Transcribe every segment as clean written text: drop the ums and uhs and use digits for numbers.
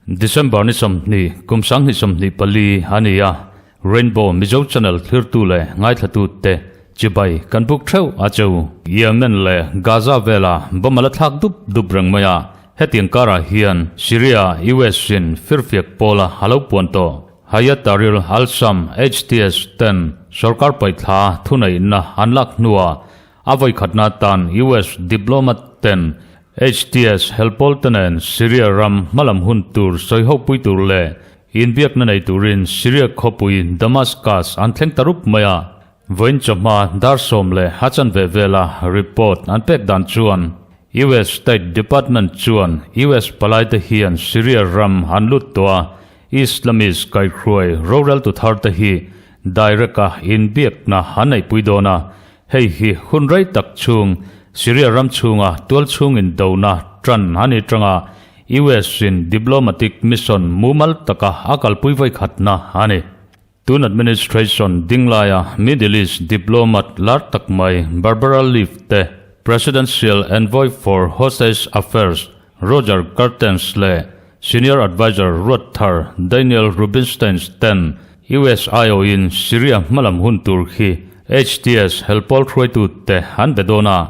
December ni 20, kum 2024 a ni a, Rainbow Mizo Channel thlirtu leh ngaithlatute chibai kan buk theuh a cheu. Yemen leh Gaza vela bomb a la thlak dup dup reng mai a, hetiang karah hian Syria US in firfiak pawla a lo puan tawh. Hayat Tahrir al-Sham, HTS, ten sorkar paihthla thuneihna an lak hnuah a vawikhatna atan US diplomat ten HTS helpawl te nen Syria ram hmalam hun tur sawihopui tur leh inbiakna nei turin Syria khawpui Damascus an thleng ta rup mai a. Vawiin chawhma dar sawm leh a chanve vela report an pek dan chuan US State Department chuan US palaite hian Syria ram an lut tawh a, Islamist kaihhruai roreltu thar te hi direct a inbiakna an neihpui dawn a, hei hi hun rei tak chhung Syria ram chhunga tual chhung indona tan a ni tanga US in diplomatic mission mumal taka a kalpui vawikhatna a ni. Tun administration ding laia Middle East diplomat lar tak mai Barbara Leaf te, Presidential Envoy for Hostage Affairs Roger Carstens leh Senior Adviser ruat thar Daniel Rubinstein ten USIO-in Syria hmalam hun tur khi HTS helpawl hruaitute an be dawn a.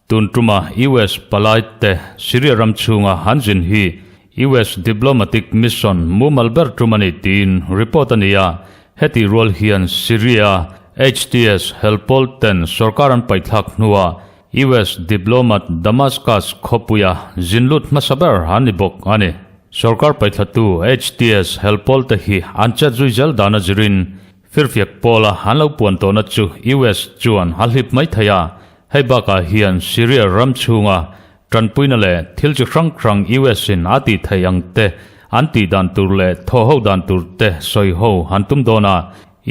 Tun tuma US palai te Syria ram chhunga an zin hi US diplomatic mission mumal ber tum a ni tiin report a ni a, heti rual hian Syria HTS helpawl ten sorkar an paihthlak hnuah US diplomat Damascus khawpuia zin lut hmasa ber an ni bawk a ni. Sorkar paihthlatu HTS helpawl te hi an chet zui zel dan a zirin firfiak pawla an lo puan tawhna chu US chuan a hlip mai thei a, Hei bakah hian Syria ram chhunga tanpuina leh thil chi hrang hrang US in a tih theih ang te, an tih dan tur leh thaw ho dan tur te sawi ho an tum dawn a.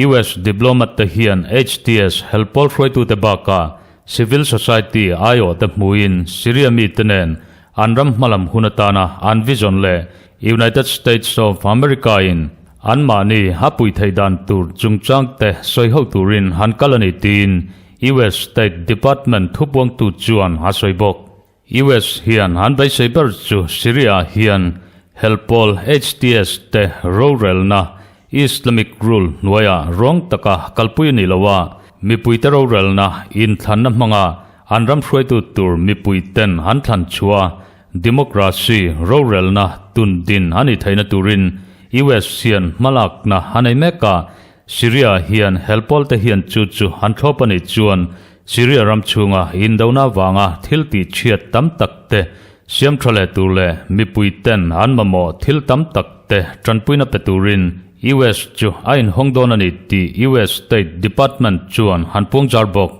US diplomat te hian HTS helpawl hruaitute bakah civil society aiawh te hmuin Syria mite nen an ram hmalam hun atana an vision leh United States of America in anmahni a pui theih dan tur chungchang te sawi ho turin an kal a ni tiin US State Department thupuangtu chuan a sawi bawk. US hian an beisei ber chu Syria-ah hian helpawl HTS te rorelna Islamic rule hnuaiah ruang taka kalpui a ni lo a, mipuite rorelna inthlanna hmanga an ram hruaitu tur mipuiten an thlan chhuah a, democracy rorelna tun din a nih theihna turin US hian hmalakna a nei mek a, Syria hian helpawl te hian chu chu an thlawp a nih chuan Syria ram chhunga indona vanga thil tih chhiat tam tak te siam tha leh tur leh mipui ten an mamawh thil tam tak te tanpuina pe turin US chu a inhawng dawn a ni tih US State Department chuan han puang zar bawk.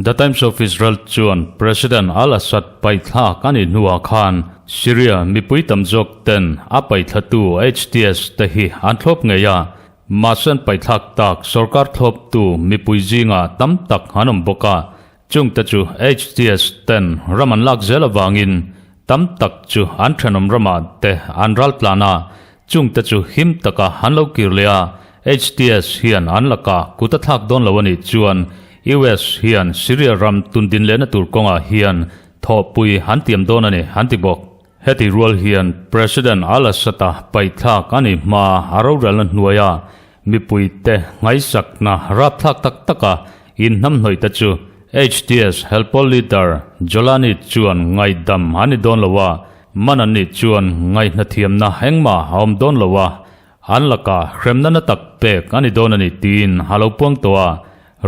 The Times of Israel chuan President al-Assad paithlak a nih hnuah khan Syria mipui tam zawk ten a paithlatu HTS te hi an thlawp ngei a, Mahse an paithlak tak sorkar thlawptu mipui zingah tam tak an awm bawk a, chungte chu HTS ten ram an lak zel avangin tam tak chu an thenawm ramah te an ral tlan a, chungte chu him taka an lo kir leh a, HTS hian an lakah kut a thlak dawn lo a nih chuan US hian Syria ram tundin lehna tur kawngah hian thawhpui an tiam dawn a ni an ti bawk. Heti rual hian President al-Assad-a paihthlak a nih hma a rorelna hnuaia mipuite ngaihsakna rapthlak tak taka inhnamhnawihte chu HTS helpawl leader Jolani chuan ngaihdam a ni dawn lo a, man an nih chuan ngaihnathiamna engmah a awm dawn lo a, an lakah hremna na tak pek a ni dawn a ni tiin a lo puang tawh a.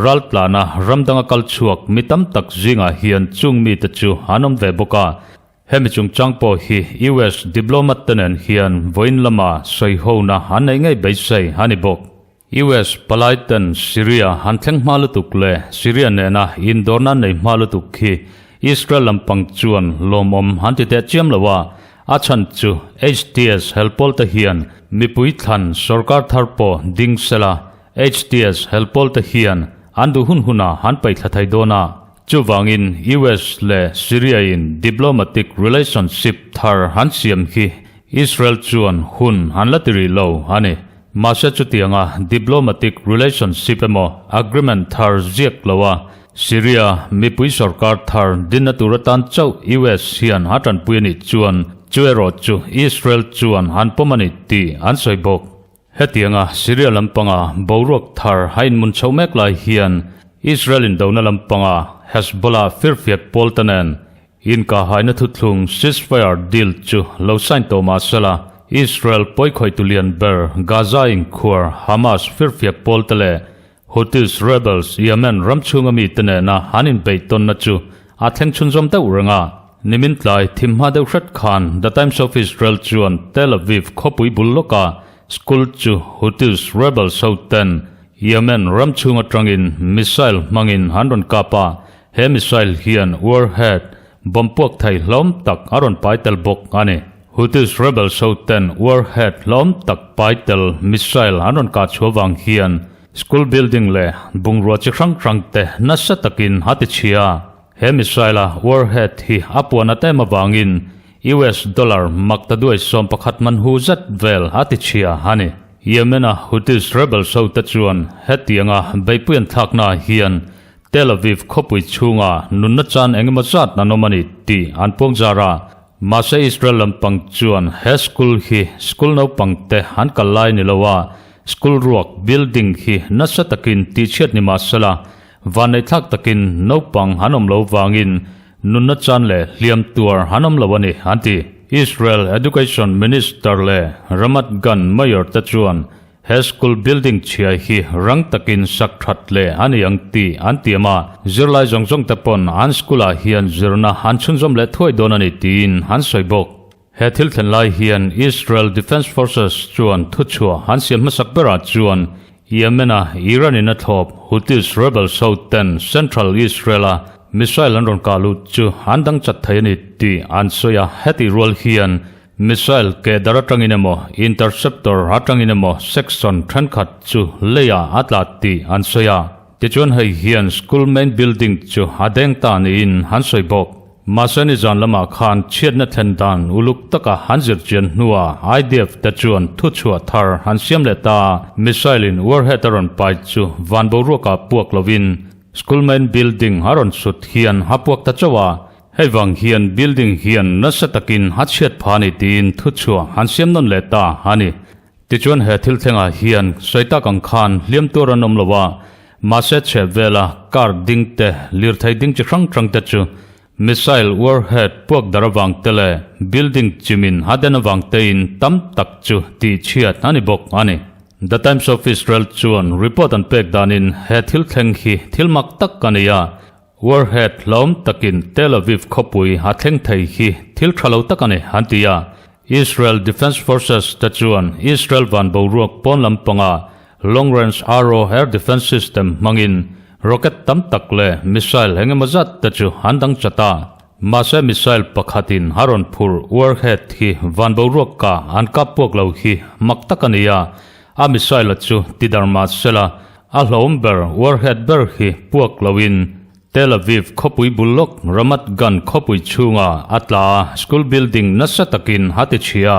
Raltlana ram danga kal chhuak mi tam tak zingah hian chung mite chu an awm ve bawk a. Hemi chungchang pawh hi US diplomat te nen hian vawiin lama sawihona an neih ngei beisei a ni bawk. US palai ten Syria an thleng hma lutuk leh Syria nena indawrna an nei hma lutuk khi Israel lampang chuan lawmawm an ti teh chiam lo a, a chhan chu HTS helpawl te hian mipui thlan sorkar thar pawh ding sela HTS helpawl te hian an duh hun hunah an paihthla thei dawn a. Chuvangin US leh Syria in diplomatic relationship thar an siam hi Israel chuan hun an la ti rih lo a ni. Mahse chutianga diplomatic relationship emaw agreement thar ziak loa Syria mipui sorkar thar dinna tur atan chauh US hian a tanpui a nih chuan chu erawh chu Israel chuan an pawm a ni tih an sawi bawk. Hetianga Syria lampanga boruak thar a inmun chho mek lai hian Israel indona lampanga Hezbollah firfiak pawl te nen Inkahaina thuthlung ceasefire deal chu lo sign tawh mah sela, Israel pawikhawihtu lian ber Gaza inkhuar Hamas firfiak pawl te leh Houthis rebels Yemen ram chhunga mite nena an inbeih tawnna chu a thleng chhunzawm deuh reng a. Nimin tlai thim hma deuh hret khan The Times of Israel chuan Tel Aviv khawpui bul lawka school chu Houthis rebels ho ten Yemen ram chhung atangin missile hmangin an rawn kap a, He missile hian warhead, bomb puak thei hlawm tak a rawn pai tel bawk a ni. Houthis rebels ho ten warhead hlawm tak pai tel missile an rawn kah chhuah vang hian school building leh bungrua chi hrang hrang te nasa takin a ti chhia. He missile a warhead hi a puan at em avangin US dollar mak ta duai 11 man hu zet vel a ti chhia a ni. Yemen-a Houthis rebels ho te chuan hetianga beihpui an thlaknaah hian Tel Aviv khawpui chhunga nunna chan engemaw zat an awm a ni tih an puang zar a, mahse Israel lampang chuan he school hi school naupangte an kal lai ni lo a, school ruak building hi nasa takin tihchhiat ni mahsela vanneihthlak takin naupang an awm lo vangin nunna chan leh hliam tuar an awm lo a ni an ti. Israel Education Minister leh Ramat Gan Mayor te chuan He school building chhia hi rang takin sak that leh a ni ang tih an tiam a, zirlai zawng zawng te pawn an school ah hian zirna an chhunzawm leh thuai dawn a ni tiin an sawi bawk. He thil thlen lai hian Israel Defence Forces chuan thuchhuah an siam hmasak berah chuan Yemen-a Iran in a thlawp Houthis rebels ho ten Central Israel-a missile an rawn kah lut chu an dang chat thei a ni tih an sawi a, hetih rual hian Missile keh dar atangin emaw, interceptor atangin emaw section thenkhat chu leiah a tla tih an sawi a. Tichuan hei hian school main building chu a deng ta niin an sawi bawk. Mahse nizan lamah khan chhiatna thlen dan uluk taka an zir chian hnuah IDF te chuan thuchhuah thar an siam leh ta a. Missile in warhead a rawn pai chu van boruakah puak lovin school main building a rawn sut hian a puak ta chauh a. Hei vang hian building hian nasa takin a chhiat pha a ni tiin thuchhuah an siam nawn leh ta a ni. Tichuan he thil thlengah hian sawi tak ang khan hliam tur an awm lo a, mahse chheh vela car ding te, lirthei ding chi hrang hrang te chu missile warhead puak dar avang te leh building chimin a den avang tein tam tak chu tih chhiat a ni bawk a ni. The Times of Israel chuan report an pek danin he thil thleng hi thil mak tak a ni a, Warhead hlawm takin Tel Aviv khawpui a thleng thei hi thil tha lo tak a ni, an ti a. Israel Defense Forces te chuan Israel van boruak pawn lampanga Long Range Arrow air defense system hmangin rocket tam tak leh missile eng emaw zat te chu an dang chat a. Mahse missile pakhatin a rawn phur warhead hi van boruak kah an kap puak lo hi mak tak a ni a, a missile-a chu tidar mah sela A hlawm ber warhead ber hi puak loin Tel Aviv khawpui bul lawk Ramat Gan khawpui chhunga a tla a, school building nasa takin a ti chhia.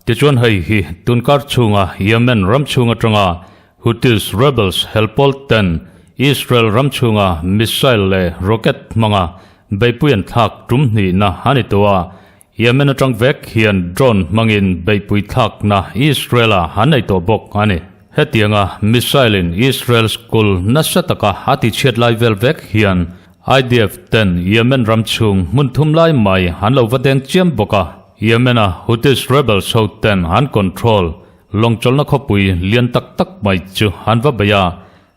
Tichuan hei hi tunkar chhunga Yemen ram chhung atanga Houthis rebels helpawl ten Israel ram chhunga missile leh rocket hmanga beihpui an thlak tum hnihna a ni tawh a, Yemen atang vek hian drone hmangin beihpui thlakna Israel-a an nei tawh bawk a ni. Hetianga missile-in Israel school nasa taka a tichhiat lai vel vek hian IDF ten Yemen ram chhung hmun thum lai mai an lo va deng chiam bawk a. Yemen-a Houthis rebels ho ten an control lawngchawlhna khawpui lian tak tak mai chu an va bei a.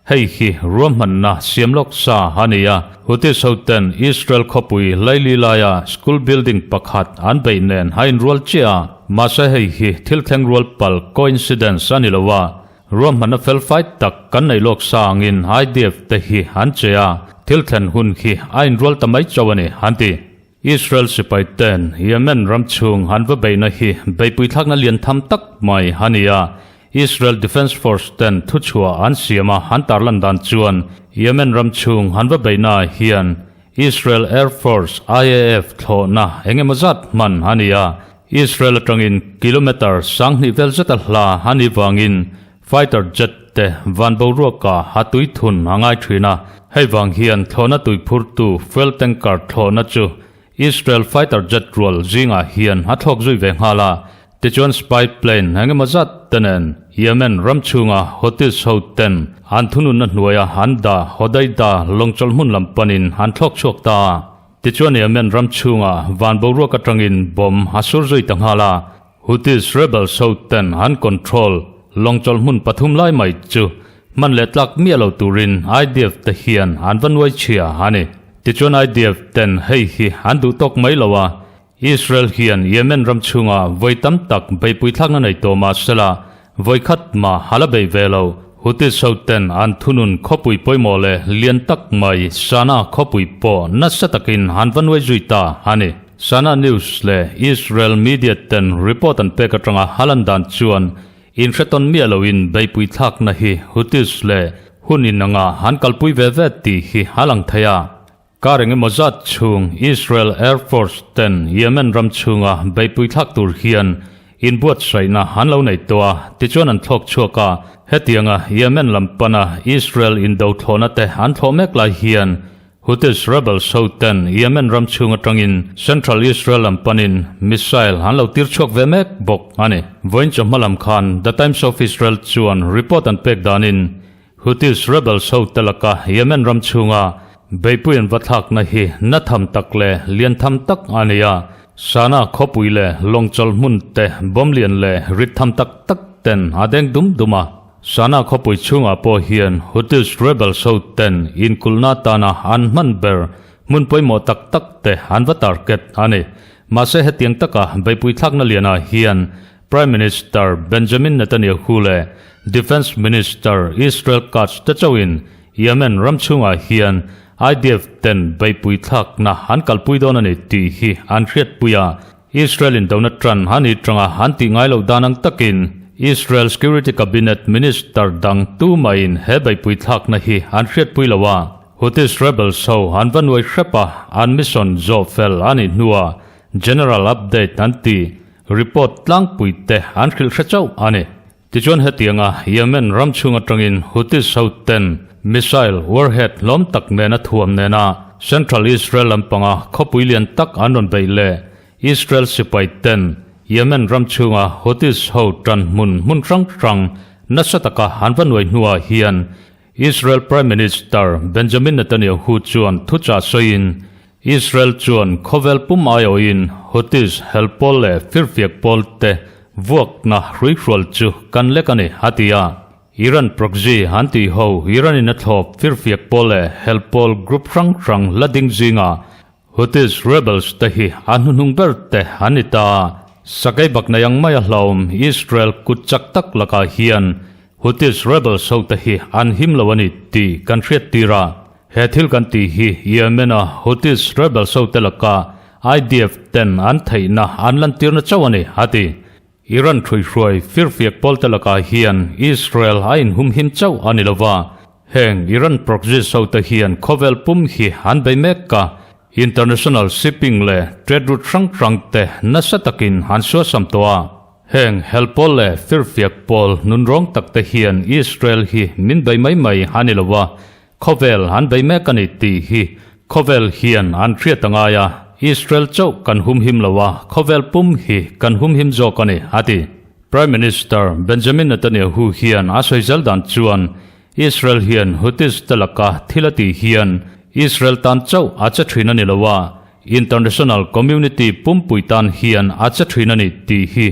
Hei hi ruahmanna siam lawk sa a ni a, Houthis hoten Israel khawpui laili laia school building pakhat an beih nen a inrual chiah a, mahse hei hi thil thleng rual pal coincidence a ni lo a, ruahmanna felfai tak kan nei lawk sa angin IDF te hi an che a, thil thlen hun hi a inrual ta mai chauh a ni, an ti. Israel sipai ten Yemen ram chhung an va beihna hi beihpui thlakna lian tham tak mai a ni a, Israel Defense Force ten thuchhuah an siam a an tarlan dan chuan Yemen ram chhung an va beihna ah hian Israel Air Force, IAF, thlawhna eng emaw zat hman a ni a, Israel atangin kilometre 2000 vel zeta hla a nih vangin. Fighter jet te van boruaka a tui thun a ngai thin a, hei vang hian thlawhna tui phurtu fuel tanker thlawhna chu Israel fighter jet rual zingah hian a thlawk zui ve nghal a. Tichuan spy plane eng emaw zat te nen Yemen ram chhunga Houthis ho ten an thununna hnuaia an dah Hodeidah lawngchawlh hmun lam panin an thlawk chhuak ta a. Tichuan Yemen ram chhunga van boruak atangin bomb a sur zui ta nghal a. Houthis rebels ho ten an control lawngchawlh hmun pathum lai mai chu hman leh tlak miah lo turin IDF te hian an va nuai chhia a ni. Tichuan IDF ten hei hi an duh tawk mai lo a, Israel hian Yemen ram chhunga vawi tam tak beihpui thlakna nei tawh mah sela, vawi khat mah a la bei ve lo. Houthis ho ten an thunun khawpui pawimawh leh lian tak mai Sanaa khawpui pawh nasa takin an va nuai zui ta a ni. Sanaa News leh Israel media ten report an pek atanga a lan dan chuan inhretawn miah loin beihpui thlakna hi Houthis leh hun inanga an kalpui ve ve tih hi a lang thei a. Kar eng emaw zat chhung Israel Air Force ten Yemen ram chhunga beihpui thlak tur hian inbuatsaihna an lo nei tawh a, tichuan an thlawk chhuak a. Hetianga Yemen lam pana Israel indo thlawhna te an thlawh mek lai hian Houthis rebels ho ten Yemen ram chhung atangin Central Israel lam panin missile an lo tir chhuak ve mek bawk a ni. Vawiin chawhma lam khan The Times of Israel chuan report an pek danin Houthis rebels ho te laka Yemen ram chhunga beihpui an va thlakna hi na tham tak leh lian tham tak a ni a, Sanaa khawpui leh lawngchawlh hmun te bomb lian leh rit tham tak tak ten a deng dum dum a. Sanaa khawpui chhungah pawh hian Houthis rebels ho ten inkulhna atana an hman ber hmun pawimawh tak tak te an va target a ni. Mahse hetiang taka beihpui thlakna lianah hian Prime Minister Benjamin Netanyahu leh Defence Minister Israel Katz te chauhin Yemen ram chhungah hian IDF ten beihpui thlakna an kalpui dawn a ni tih hi an hriatpui a. Israel in dona tan a ni tanga an tih ngai loh dan ang takin Israel Security Cabinet Minister dang tumahin he beihpui thlakna hi an hriatpui lo a. Houthis rebels ho an va nuai hrep a, an mission zawh fel a nih hnuah General update an ti. Report tlangpui te an hrilh hre chauh a ni. Tichuan hetianga Yemen ram chhung atangin Houthis ho ten missile warhead hlawm tak nena thuam nena Central Israel lampanga khawpui lian tak an rawn beih leh Israel sipai ten Yemen ram chhunga Houthis ho tan hmun hmun hrang hrang nasa taka an va nuai hnuah hian Israel Prime Minister Benjamin Netanyahu chuan thuchah sawiin, Israel chuan khawvel pum aiawhin Houthis hel pawl leh firfiak pawl te vuakna hruihrual chu kan lek a ni, a ti a. Iran proxy an tih ho Iran-in a thlawp firfiak pawl leh hel pawl group hrang hrang la ding zingah Houthis rebels te hi a hnuhnung ber te an ni ta. Sakei bak nei ang maia hlauhawm Israel kut chak tak lakah hian Houthis rebels ho te hi an him lo a ni tih kan hriat tir a. He thil kan tih hi Yemen-a Houthis rebels ho te laka IDF ten an theihna an lantirna chauh a ni, a ti. Iran hruihruai firfiak pawlte lakah hian Israel a inhumhim chauh a ni lova, heng Iran proxies hote hian khawvel pum hi an bei mek a, international shipping leh trade route hrang hrang te nasa takin an suasam tawh a. Heng hel pawl leh firfiak pawl nunrawng tak te hian Israel hi min bei mai mai a ni lova, Khawvel an bei mek a ni tih hi khawvel hian an hriat a ngai a, Israel chauh kan humhim lo a, khawvel pum hi kan humhim zawk a ni, a ti. Prime Minister Benjamin Netanyahu hian a sawi zel dan chuan Israel hian Houthis te laka thil a tih hian Israel tan chauh a che thin a ni lo a, international community pumpui tan hian a che thin a ni tih hi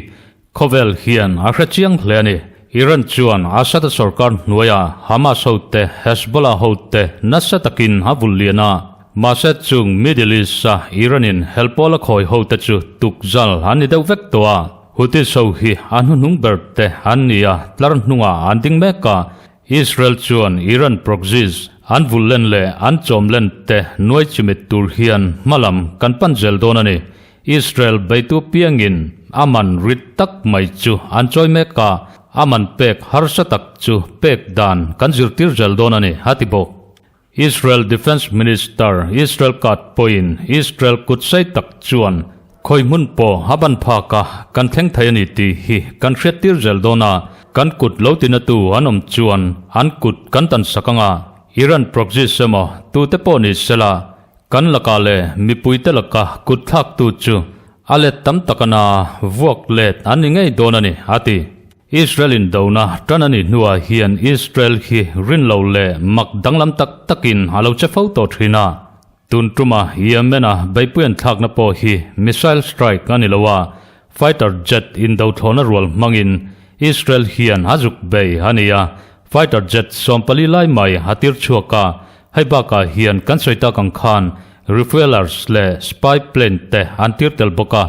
Khawvel hian a hre chiang hle a ni. Iran chuan Assad-a sorkar hnuaia Hamas hote, Hezbollah hote nasa takin a vul lian a. Mahse chung Middle East-a Iran-in helpawl a khawi hote chu tukzal an ni deuh vek tawh a. Houthis ho hi a hnuhnung ber te an ni a, tlar hnungah an ding mek a. Israel chuan Iran proxies an vul len leh an chawm len te nuai chimit tur hian hmalam kan pan zel dawn a ni. Israel beitu piangin a man rit tak mai chu an chawi mek a, a man pek harsa tak chu pek dan kan zirtir zel dawn a ni, a ti bawk. Israel Defence Minister Israel Katz pawhin Israel kut sei tak chuan khawi hmun pawh a ban phak a, kan thleng thei a ni tih hi kan hriattir zel dawn a. Kan kut lo tinatu an awm chuan an kut kan tan sak anga Iran proxies emaw tute pawh ni sela kan lakah leh mipuite laka kut thlaktu chu a let tam tak ana vuak let an ni ngei dawn a ni, a ti. Israel in dona tan a nih hnuah hian Israel hi rinlo leh mak danglam tak takin a lo che fo tawh thin a. Tun tuma Yemen-a beihpui an thlakna pawh hi missile strike a ni lo a, fighter jet indothlawhna rual hmangin Israel hian a zuk bei a ni a, fighter jet 14 lai mai a tir chhuak a, hei bakah hian kan sawi tak ang khan refuelers leh spy plane te an tir tel bawk a.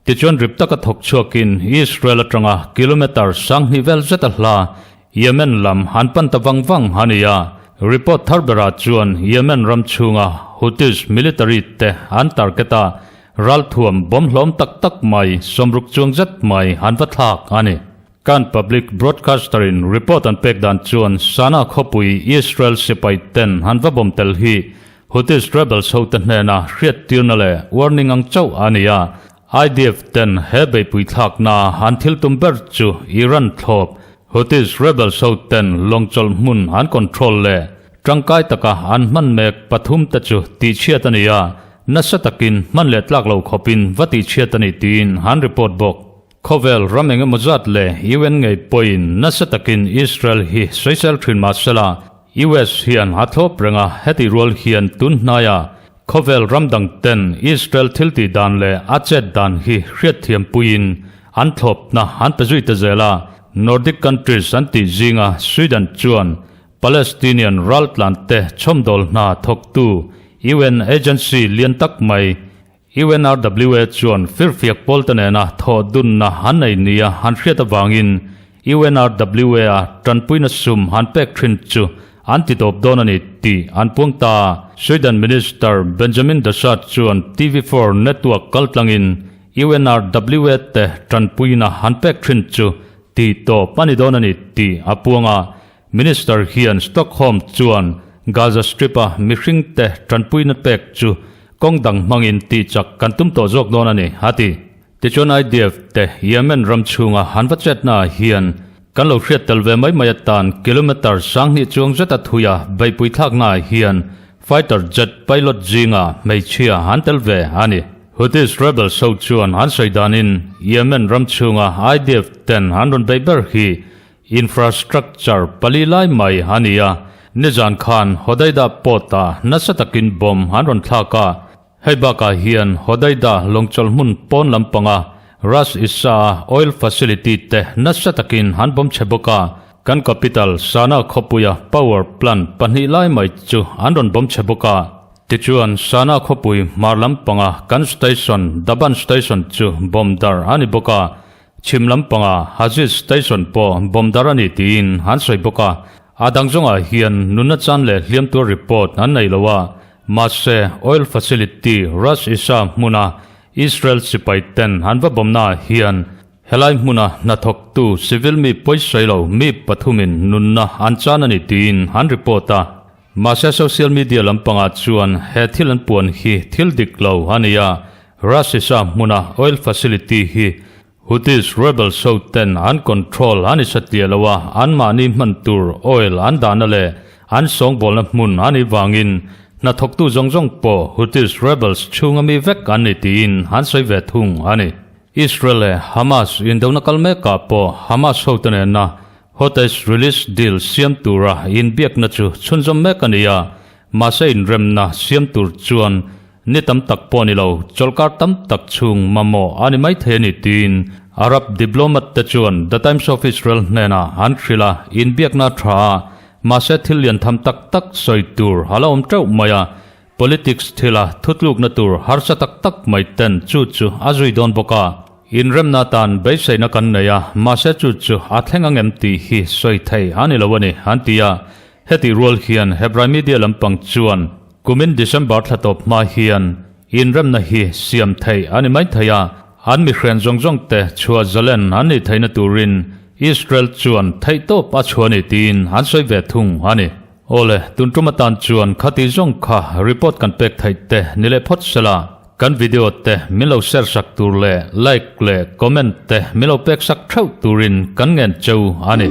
Tichuan rip taka thawk chhuakin Israel atanga kilometre 2000 vel zet a hla Yemen lam an pan ta vang vang a ni a. Report thar berah chuan Yemen ram chhunga Houthis military te an target a, ralthuam bawm hlawm tak tak mai 60 chuang zet mai an va thlak a ni. Kan public broadcaster in report an pek dan chuan Sana khawpui Israel sipai ten an va bawm tel hi Houthis rebels hote hnena hriattirna leh warning ang chauh a ni a. IDF ten he beihpui thlakna an thil tum ber chu Iran thlawp Houthis rebels hoten lawngchawlh hmun an control leh tangkai taka an hman mek pathum te chu tihchhiat a ni a, nasa takin hman leh tlak lo khawpin va tihchhiat a ni tiin an report bawk. Khawvel ram eng emaw zat leh UN ngei pawhin nasa takin Israel hi sawisel thin mah sela, US hian a thlawp reng a, heti rual hian tun hnaia khawvel ram dang ten Israel thil tih dan leh a chet dan hi hriatthiam puiin an thlawpna an pe zui ta zel a. Nordic countries an tih zinga Sweden chuan Palestinian raltlante chhawmdawl hna thawktu UN agency lian tak mai UNRWA chuan firfiak pawlte nena thawh dunna an nei nia an hriat avangin UNRWA-a tanpuina sum an pek thin chu an ti tawp dawn a ni tih an puang ta. Sweden Minister Benjamin Dasat chuan TV4 network kaltlangin UNRWA te tanpuina an pek thin chu ti tawp a ni dawn a ni tih a puang a. Minister hian Stockholm chuan Gaza Strip-a mihringte tanpuina pek chu kawng dang hmangin tih chak kan tum tawh zawk dawn a ni, a ti. Tichuan IDF te Yemen ram chhunga han va chetna ah hian kan lo hriat tel ve mai mai atan kilometre 2000 chuang zeta thuia beihpui thlakna ah hian fighter jet pilot zinga hmeichhia an tel ve a ni. Houthis rebels ho chuan an sawi danin Yemen ram chhunga IDF ten an rawn beih ber hi Infrastructure pali lai mai a ni a, nizan khan Hodeida port-ah nasa takin bomb an rawn thlak a. Hei bakah hian Hodeida lawngchawlh hmun pawn lampanga Ras Issa-a oil facility te nasa takin an bomb chhe bawk a. Kan capital Sana khawpuia power plant pahnih lai mai chu an rawn bomb chhe bawk a. Tichuan Sana khawpui hmar lampanga kan station Daban station chu bomb dar a ni bawk a. Chhim lampanga Haziz Station pawh bomb dar a ni tiin an sawi bawk a, a dang zawngah hian nunna chan leh hliam tur report an nei lo a, mahse oil facility Ras Isa hmuna Israel sipai ten an va bomnaah hian helai hmuna hnathawktu civil mi pawisawi lo mi pathumin nunna an chan a ni tiin an report a. Mahse social media lampangah chuan he thil an puan hi thil dik lo a ni a, Russia hmuna oil facility hi Houthis rebels ho ten an control a ni satliah lo a, anmahni hman tur oil an dahna leh an sawngbawlna hmun a nih vangin hnathawktu zawng zawng pawh Houthis rebels chhunga mi vek an ni tiin an sawi ve thung a ni. Israel leh Hamas indona kal mekah pawh Hamas hote nena Hostage release deal siam tura inbiakna chu chhunzawm mek a ni a, mahse inremna siam tur chuan ni tam tak pawh ni lo, chawlhkar tam tak chhung mamawh a ni maithei a ni tiin Arab diplomat te chuan The Times of Israel hnenah an hrilh a, inbiakna a tha a, mahse thil lian tham tak tak sawi tur a la awm teuh mai a, Politics thila thutlukna tur harsa tak tak mai ten chu chu a zui dawn bawk a. Inremna tan beiseina kan nei a, mahse chu chu a thleng ang em tih hi sawi thei a ni lo a ni, an ti a. Hetih rual hian Hebrai media lampang chuan kumin December thla tawp hma hian inremna hi siam theih a ni mai thei a, an mihren zawng zawng te chhuah zalen an nih theihna turin Israel chuan theihtawp a chhuah a ni tiin an sawi ve thung a ni. Awle, tun tum atan chuan khati zawng kha report kan pek theih te ni leh phawt sela. Kan video te min lo share sak tur leh like leh comment te min lo pek sak theuh turin kan ngen cheu a ni.